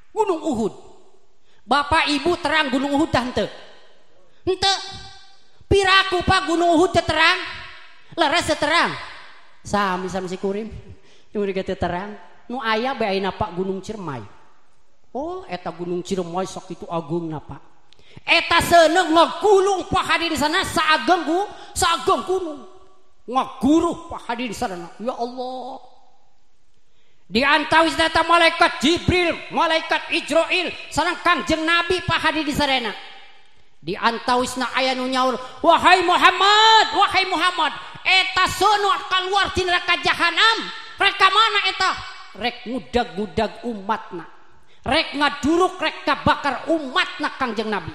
Gunung Uhud. Bapak Ibu terang Gunung Uhud tah henteu? Henteu. Piraku Pak Gunung Uhud teh terang? Leres teh terang. Sami-sami si kurim. Nu teh terang. Nu aya bae ayeuna Pak Gunung Ciremai. Oh, eta Gunung Ciremai sakitu agungna Pak. Eta seuneu ngagulung Pak hadirin sana saageng saageng gunung. Ngaguruh Pak hadirin sana. Ya Allah. Di antawis data malaikat Jibril, malaikat Ijroil, sareng Kangjeng Nabi Pak hadirin sarena. Di antawisna aya nu nyaur, wahai Muhammad, wahai Muhammad, eta seuneu kaluar ti neraka jahanam. Rek ka mana eta? Rek ngudag-ngudag umatna. Rek ngaduruk, rek kabakar umatna Kangjeng Nabi.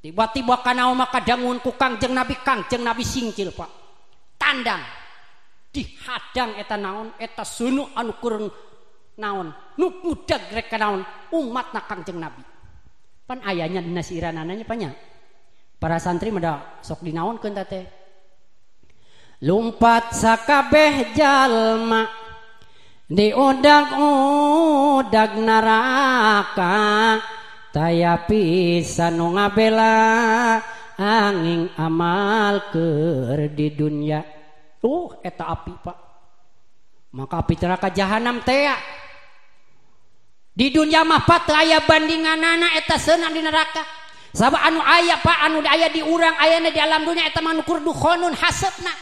Tiba-tiba kana maka dangun ku Kangjeng Nabi singkil Pak. Tandang. Dihadang eta naon, eta seuneu anu keur naon, nu ngudag rek naon umatna Kangjeng Nabi. Pan ayanya dina siiranana nya panya. Para santri mah sok dinaonkeun ta teh. Lumpat sakabeh jalma diudag-udag neraka taya pisan nu ngabela angin amal keur di dunya. Eta api Pak. Maka api neraka jahanam teh di dunia mah Pak teu aya bandinganana eta seunang di neraka. Sabab anu aya Pak, anu aya di urang ayana di alam dunia eta mah nu kur dukhonun hasebna.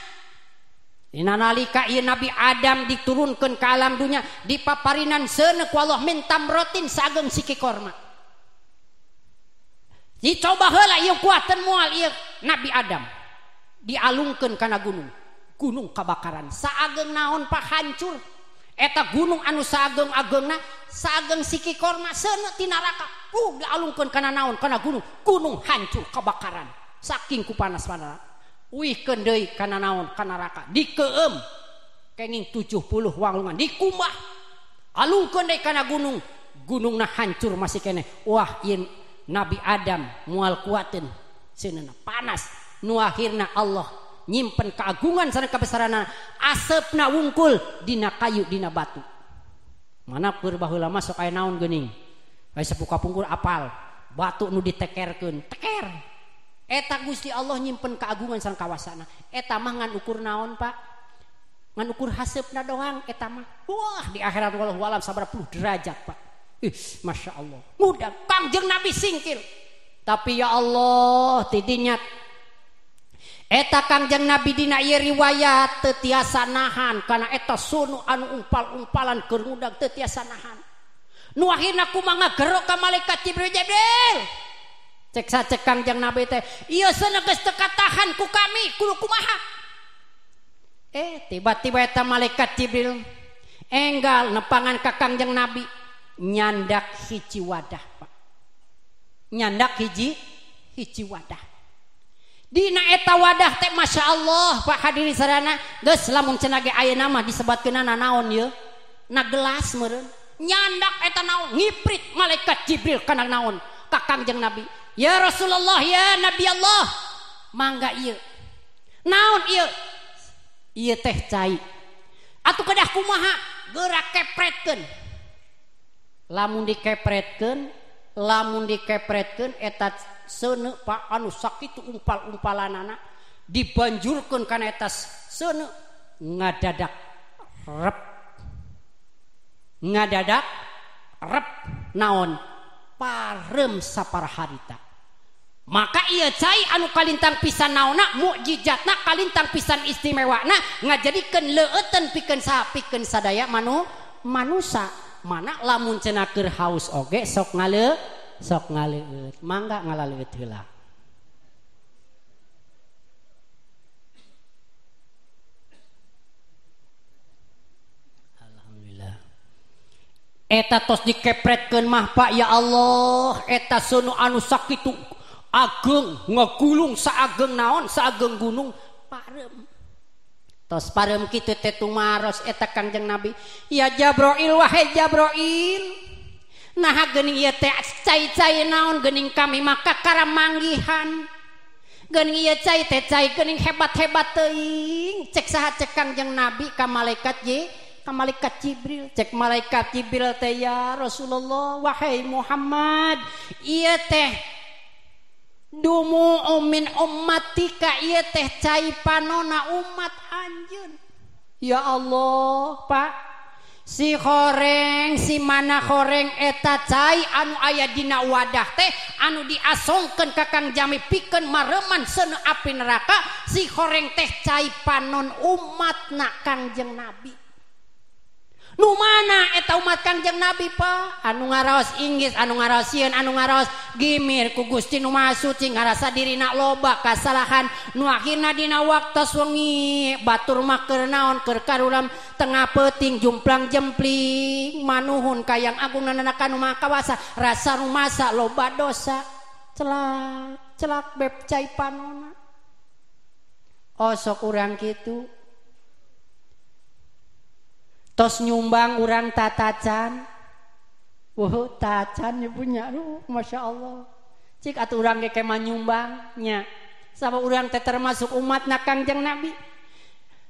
Dina nalika ieu Nabi Adam diturunkeun ka alam dunia dipaparinan seuneu ku Allah min tamrotin saageng siki korma. Dicoba heula ieu kuateun moal ieu Nabi Adam. Dialungkeun kana gunung. Gunung kabakaran saageng naon Pak hancur. Eta gunung anu saageng-agengna saageng siki korma seuneu ti neraka. Dialungkeun kana naon kana gunung. Gunung hancur kabakaran saking ku panas-panas. Wihkeun deui kana naon kana neraka. Dikeum kenging 70 walungan dikumbah. Alungkeun deui kana gunung. Gunungna hancur masih keneh. Wah ieu Nabi Adam moal kuateun seuneuna panas. Nu akhirna Allah nyimpen keagungan sareng kabesaranana aseupna wungkul dina kayu dina batu. Mana keur baheula mah sok aya naon geuning. Aya sepuh kapungkur apal batu nu ditekerkeun, teker. Eta Gusti Allah nyimpen keagungan sareng kawasana. Eta mah ngan ukur naon Pak? Ngan ukur haseupna doang eta mah. Wah di akhirat wallahu alam sabaraha puluh derajat Pak. Ih, Masya Allah. Mudah Kangjeng Nabi singkil. Tapi ya Allah tidinya eta Kangjeng Nabi dina ieu riwayat teu tiasa nahan kana eta sunu anu umpal-umpalan keur ngudag teu tiasa nahan. Nu akhirna kumaha ngagerok ka malaikat Jibril, Jibril. Cek sacek Kangjeng Nabi teh, ieu seuneu geus teu katahan ku kami, kudu kumaha? Tiba-tiba eta malaikat Jibril enggal nepangan ka Kangjeng Nabi nyandak hiji wadah Pak. Nyandak hiji wadah. Dina eta wadah teh Masya Allah Pak hadirin sarana geus lamun cenah ge ayeuna mah disebatkeunana naon ieu na gelas meureun nyandak eta naon ngiprit malaikat Jibril kana naon ka Kangjeng Nabi. Ya Rasulullah, ya Nabi Allah, mangga ieu naon ieu ieu teh cai atuh kedah kumaha geura kepretkeun. Lamun dikepretkeun eta seuneu Pak anu sakitu umpal-umpalanana dibanjurkeun kana eta seuneu ngadadak rep ngadadak rep naon parem saparaharita. Maka ieu cai anu kalintang pisan naonna mukjizatna kalintang pisan istimewana ngajadikeun leueuten pikeun saha pikeun sadaya manusa. Mana lamun cenah keur haus oge sok ngaleueut mangga ngalaleueut heula. Alhamdulillah. Eta tos dikepretkeun mah Pak ya Allah eta seuneu anu sakitu ageng ngagulung saageng naon saageng gunung parem. Tos parem kitu teh tumaros eta Kangjeng Nabi, ya Jabroil wahai Jabroil nah geuning ieu teh cai-cai naon geuning kami maka karamanggihan geuning ieu cai teh cai geuning hebat-hebat teuing. Cek saha cek Kangjeng Nabi ka malaikat ka malaikat Jibril. Cek malaikat Jibril teh ya Rasulullah wahai Muhammad ieu teh dumu min ummatika ieu teh cai panona umat anjeun. Ya Allah Pak, si horeng si mana horeng eta cai anu aya dina wadah teh anu diasongkeun ka Kang Jami pikeun mareman seuneu api neraka, si horeng teh cai panon umatna Kangjeng Nabi. Nu mana eta umat Kangjeng Nabi Pak? Anu ngaraos Inggris, anu ngaraos sieun, anu ngaraos gimir ku Gusti nu Maha Suci ngarasa dirina loba kasalahan nu akhirna dina waktos wengi batur mah keur naon keur karulam tengah peuting jumplang jempling manuhun ka Yang Agung nanana ka nu Maha Kawasa rasa rumasa loba dosa celak celak beb cai panona. Osok urang kitu tos nyumbang urang tatacan. Wah, tacan nya punya. Aduh, Masya Allah. Cik atuh urang ge kema nyumbang nya. Sama urang teh termasuk umatna Kangjeng Nabi.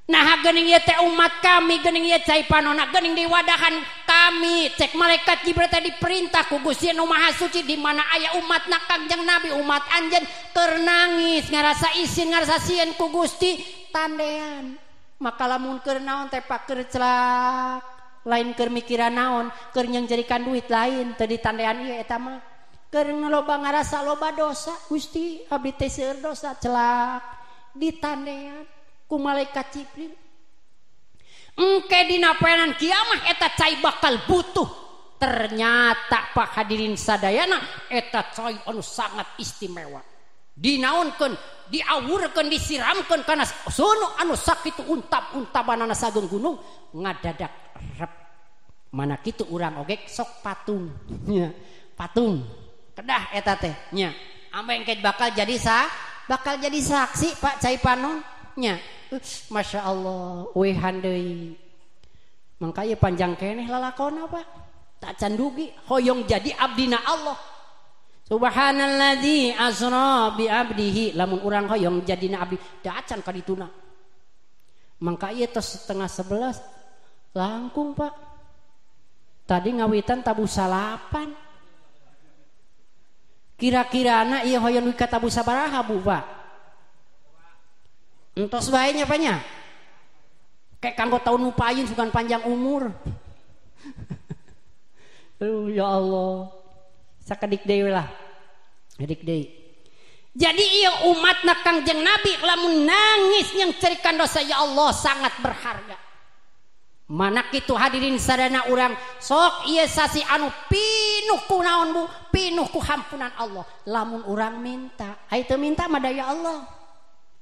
Nah geuning ieu teh umat kami, geuning ieu cai panona, geuning diwadahan kami. Cek malaikat Jibril teh diperintah ku Gusti Nu Maha Suci di mana aya umatna Kangjeng Nabi, umat anjeun keur nangis, ngarasa isin, ngarasa sieun ku Gusti tandean. Maka lamun keur naon teh pak keur celak lain keur mikiran naon keur nyengjerikan duit lain teu ditandean ieu eta mah keur loba ngarasa loba dosa Gusti abdi teh seueur dosa celak ditandean ku malaikat Jibril. Engke dina poenan kiamah eta cai bakal butuh. Ternyata Pak hadirin sadayana eta cai anu sangat istimewa. Dinaonkeun, diawurkeun, disiramkeun kana sono anu sakitu untap-untabanana sageung gunung ngadadak rep. Mana kitu urang oge sok patung. Nya, patung. Kedah eta teh nya. Ameh engke bakal jadi bakal jadi saksi Pak cai panon nya. Masya Allah, wehan deui. Mangka ieu panjang keneh lalakonna Pak. Tak candugi hoyong jadi abdina Allah. Subhanalladzi asra bi abdihi lamun urang hoyong jadina abdi da acan ka dituna. Mangka ieu tos 10:30 langkung Pak. Tadi ngawitan tabuh salapan. Kira-kirana ieu hoyong dugi ka tabuh sabaraha Bu Pak? Entos bae nya Pak nya. Kayak kanggo taun nu payun sugan panjang umur. Aduh ya Allah. Sakedik deui lah. Sakedik deui. Jadi ieu umatna Kangjeng Nabi lamun nangis yang cerikan dosa ya Allah sangat berharga. Mana kitu hadirin sadana urang sok ieu sasi anu pinuh ku naon Bu, pinuh ku hampunan Allah. Lamun urang minta, ai teu minta mah da ya Allah.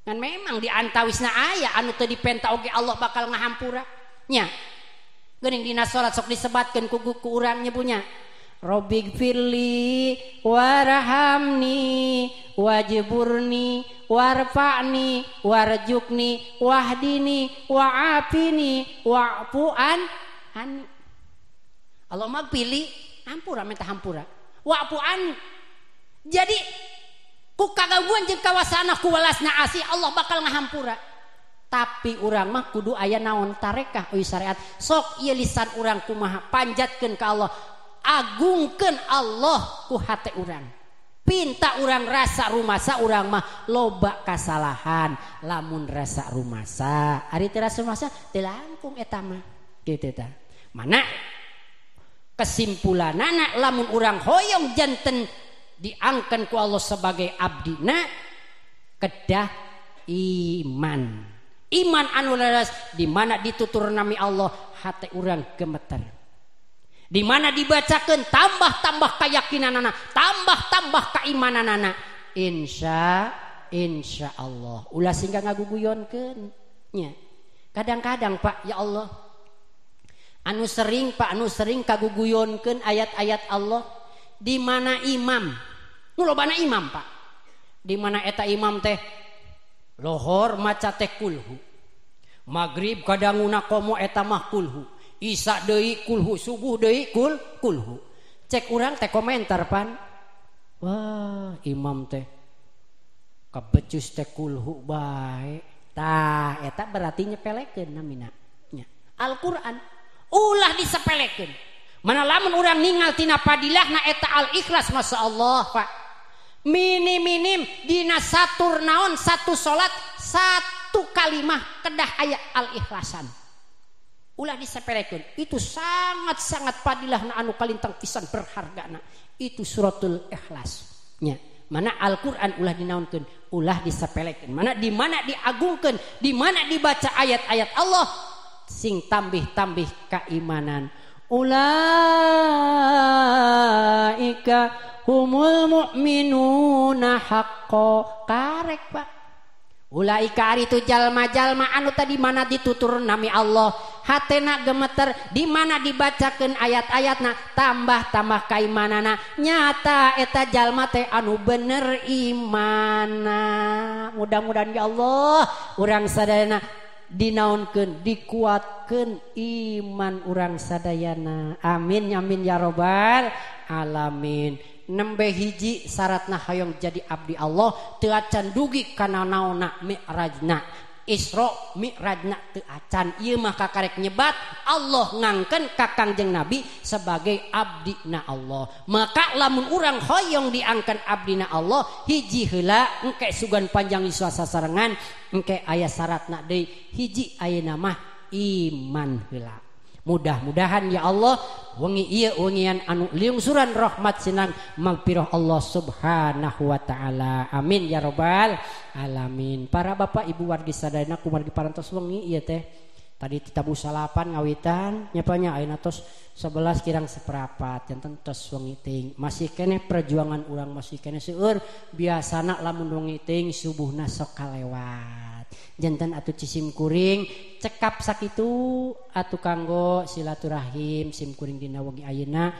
Ngan memang di antawisna aya anu teu dipenta oge Allah bakal ngahampura. Nya. Geuning dina salat sok disebatkeun ku urang nya punya. Robbigfirli warhamni wajburni warfa'ni warjukni wahdini wa'afini wa'fu an. Allah mah pilih hampura minta hampura wa'fu an. Jadi ku kagangguan jeung kawasana ku walasna asih Allah bakal ngahampura. Tapi urang mah kudu aya naon tarekah euy syariat. Sok ieu lisan urang kumaha panjatkeun ka Allah, agungkeun Allah ku hate urang. Pinta urang rasa rumasa urang mah loba kasalahan. Lamun rasa rumasa, ari teu rasa rumasa teu langkung eta mah. Kitu tah. Mana kesimpulanana lamun urang hoyong janten diangkeun ku Allah sebagai abdina kedah iman. Iman anu leres di mana ditutur nami Allah hate urang gemeter. Di mana dibacakeun tambah-tambah keyakinanana, tambah-tambah keimananana. Insya Allah. Ulah sehingga ngaguguyonkeun nya. Kadang-kadang Pak, ya Allah, anu sering Pak, anu sering kaguguyonkeun ayat-ayat Allah di mana imam. Nu lobana imam Pak. Di mana eta imam teh lohor maca teh kulhu. Maghrib kadanguna komo eta mah kulhu. Isya deui kulhu, subuh deui kulhu. Cek urang teh komentar pan. Wah, imam teh kabecus teh kulhu bae. Tah, eta berarti nyepelekeun namina. Nya. Al-Qur'an. Ulah disepelekeun. Mana lamun urang ningal tina padilahna eta Al-Ikhlas masyaallah Pak. Minim-minim dina satur naon satu salat satu kalimah kedah aya Al-Ikhlasan. Ulah disepelekeun. Itu sangat-sangat padilahna anu kalintang pisan berhargana. Itu suratul Ikhlas nya. Mana Al-Qur'an ulah dinaonkeun, ulah disepelekeun. Mana di mana diagungkeun, di mana dibaca ayat-ayat Allah sing tambih-tambih keimanan. Ulaika humul mu'minuna haqqo. Karek Pak. Ulaika ari itu jalma-jalma anu tadi mana ditutur nami Allah, hatena gemeter di mana dibacakeun ayat-ayatna tambah-tambah kaimanana nyata eta jalma teh anu bener imana. Mudah-mudahan ya Allah urang sadayana dinaonkeun dikuatkeun iman urang sadayana. Amin amin ya robbal alamin. Nembe hiji syaratna hayang jadi abdi Allah teu acan dugi kana naonna mi'rajna Isra mi'rajna teu acan. Ieu mah kakarek nyebat Allah ngangkeun ka Kangjeng Nabi sebagai abdina Allah. Maka lamun urang hoyong diangkeun abdina Allah hiji heula engke sugan panjang yuswa sasarengan engke aya syaratna deui hiji ayeuna mah iman heula. Mudah-mudahan ya Allah wengi ieu wengian anu liungsuran rahmat sinang magfirah Allah Subhanahu wa taala. Amin ya robbal alamin. Para bapak ibu wargi sadayana kumargi parantos wengi ieu teh. Tadi tabuh salapan ngawitan nya nya ayeuna tos 11 kirang seperempat janten tos wengi teuing. Masih keneh perjuangan urang masih keneh seueur biasana lamun wengi teuing subuhna sok kalewat. Janten atuh cisim kuring cekap sakitu atuh kanggo silaturahim sim kuring dina wengi ayeuna.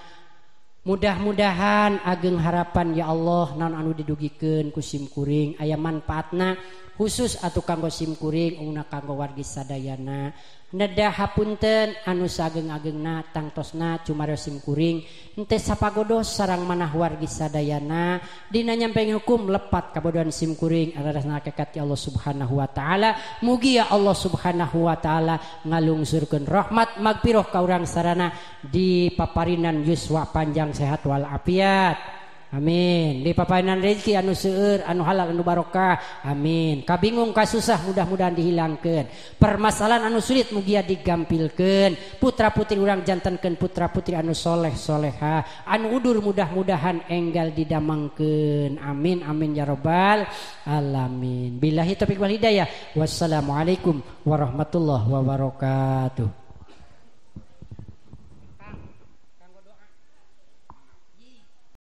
Mudah-mudahan ageng harapan ya Allah naon anu didugikeun ku sim kuring aya manfaatna khusus atuh kanggo sim kuring ungna kanggo wargi sadayana. Nedah hapunten anu saageng-agengna tangtosna cumaros sim kuring henteu sapagodos sarang manah wargi sadayana dina nyampe hukum lepat kabodohan sim kuring alarasna hakikat ya Allah Subhanahu wa taala. Mugi ya Allah Subhanahu wa taala ngalungsurkeun rahmat magfirah ka urang sarana di paparinan yuswa panjang sehat wal afiat. Amin. Di paparinan rezeki anu seueur anu halal anu barokah. Amin. Kabingung kasusah mudah-mudahan dihilangkeun. Permasalahan anu sulit mugia digampilkeun. Putra putri urang jantenkeun putra putri anu soleh soleha. Anu udur mudah-mudahan enggal didamangkeun. Amin amin ya robbal alamin. Billahi taufiq wal hidayah. Wassalamualaikum warahmatullahi wabarakatuh.